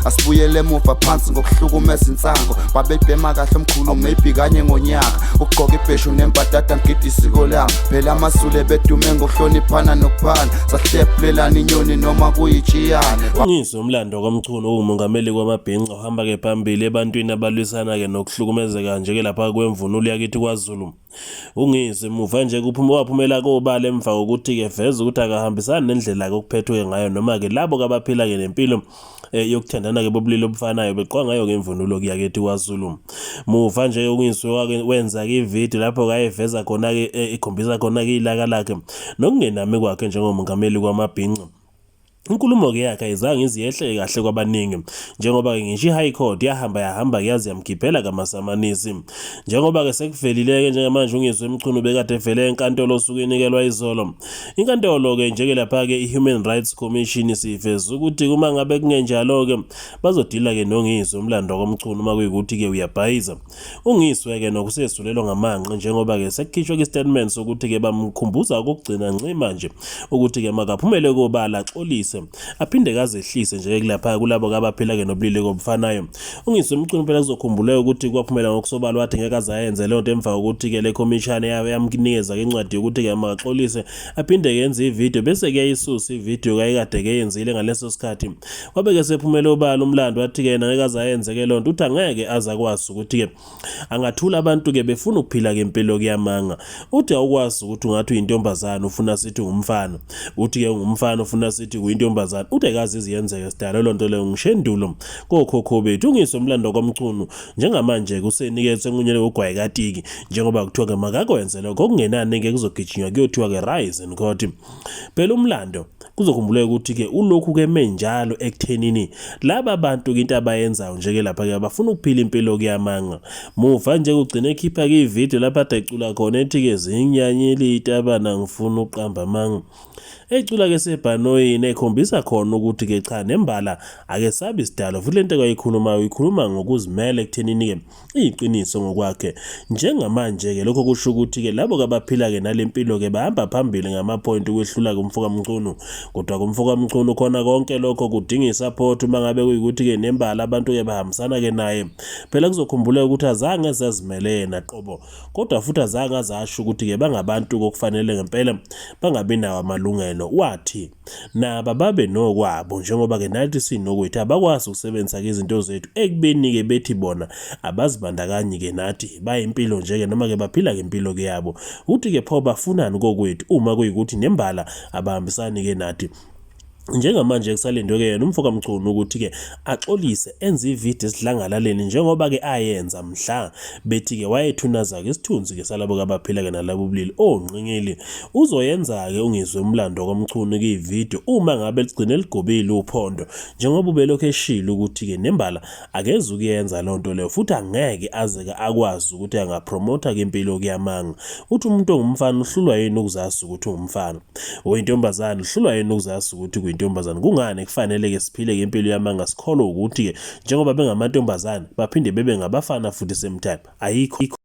Asibuyele emuva phansi ngokuhlukumeza insango babebhema kahle omkhulu maybe kanye ngonyaka ugqoka ibheshu nembadada ngida isiko lami phela amasule bedume ngokuhloniphana nokuphana sahlephulelana inyoni noma kuyijiyane. Ungizwe umlando komculo umongameli kwamabhinqa uhamba ke phambili ebantwini abalwisana ke nokuhlukumezeka nje ke lapha kwemvunulo yakithi kwaZulu. Ungizwe muva nje waphumela kobala emva kokuthi ke veza ukuthi akahambisani nendlela okuphethwe ngayo noma ke labo abaphila ke nempilo yokuthandana ke bobulili obufanayo beqwa ngayo ngemvunulo yakithi kwaZulu. Muva nje ungizwe wenza ke ivideo lapho kayeveza khona ke ikhombisa khona ke ilaka lakhe nokungenami kwakhe njengomongameli kwamabhinqa. Inkulumo ke yakhe ayizange iziyehle kahle kwabaningi njengoba ke ngisho iHigh Court yahamba yazi yamkhiphela kamasamanisi njengoba ke sekuvelile ke njengamanje ungizwe emchunu bekade vele enkantolo osuku inikelwa izolo. Inkantolo ke njeke lapha ke iHuman Rights Commission siveza ukuthi kuma ngabe kungenjalo ke bazodila ke nongizwe umlando komchunu uma kuyikuthi ke uyabhayiza. Ungizwe ke nokusesulelwa ngamanqe njengoba ke sekukhishwa ke statement sokuthi ke bamkhumbuza ukugcina ncima nje ukuthi ke makaphumele kobala xolise aphinde kazehlise nje kulapha kulabo abaphila ke nobulili obufanayo. Ungizwe umculo phela kuzokhumbuleka ukuthi kwaphumela ngokusobala wathi ngeke azayenze le nto emva kokuthi ke le commission yamnikeza ke incwadi ukuthi ke makaxolise aphinde yenze ivideo bese ke yisusa ivideo kayekade ke yenzile ngaleso sikhathi wabe ke sephumela obala umlando wathi ke ngeke azayenze ke le nto uthi angeke azakwazi ukuthi ke angathula abantu ke befuna ukuphila ke impilo kuyamanga. Uthi awukwazi ukuthi ungathi uyintombazana ufuna sithi ngumfana uthi ke ungumfana ufuna sithi uyintombazana ude kazi iziyenzeke sidala lonto le ngishendulo kokhokho bethu. Ungizwe umlando komculo njengamanje kusenikezwe enqunyele ugwayi katiki njengoba kuthiwa ke makakwenze lokho okungenani ke kuzogijinywa kuyothiwa ke rise in court. Phela umlando kuzokhumbuleka ukuthi ke ulokhu ke menjalo ekuthenini laba bantu into abayenzayo nje ke lapha ke abafuna ukuphila impilo kuyamanga. Muva nje kugcina ekhipha ke ivideo lapha adecula khona ethi ke zinyanyile itabana ngifuna uqamba manga ecula ke sebhanoyini ekhombisa khona ukuthi ke cha nembala ake sabi sidalo futhi lento ayikhulumayo ikhuluma ngokuzimela ekuthenini ke iqiniso ngokwakhe. Njengamanje ke lokho kusho ukuthi ke labo abaphila ke nalempilo ke bahamba phambili ngamapoint ukwehlula kumfoka mcuno kodwa kumfoka mcuno khona konke lokho kudinga isupport uma ngabe kuyikuthi ke nembala abantu ke bahambisana ke naye. Phela kuzokhumbuleka ukuthi azange zazimele yena qobo kodwa futhi azange azasho ukuthi ke bangabantu kokufanele ngempela bangabi nawo amalungelo. Wathi naba babe nokwabo njengoba ke nathi sinokwethu abakwazi ukusebenzisa izinto zethu ekubeni ke bethi bona abazibandakanye ke nathi bayimpilo nje ke noma ke baphila ke impilo ke yabo uthi ke pho bafunani kokwethu uma kuyikuthi nembala abahambisani ke nathi. Njengamanje kusalindwe ke yena umfoka mcuno ukuthi ke axolise enze ivideo esidlangalaleni njengoba ke ayenza mhla bethi ke wayethunaza ke isithunzi ke salabo abaphila ke nalabo bulili onqingili uzoyenza ke ungizwe umlando komcuno ke ivideo uma ngabe ligcine ligobile uphondo njengoba ubelokho eshila ukuthi ke nembala akeze ukuyenza lonto leyo futhi angeke aze ke akwazi ukuthi angapromote ke impilo kuyamanga. Uthi umuntu ongumfana uhlulwa yini ukuzazi ukuthi ungumfana oyintombazana uhlulwa yini ukuzazi ukuthi intombazana kungani kufanele ke siphile ngempilo yamanga sikholwa ukuthi ke njengoba bengamantombazana baphinde bebe ngabafana futhi same time ayikho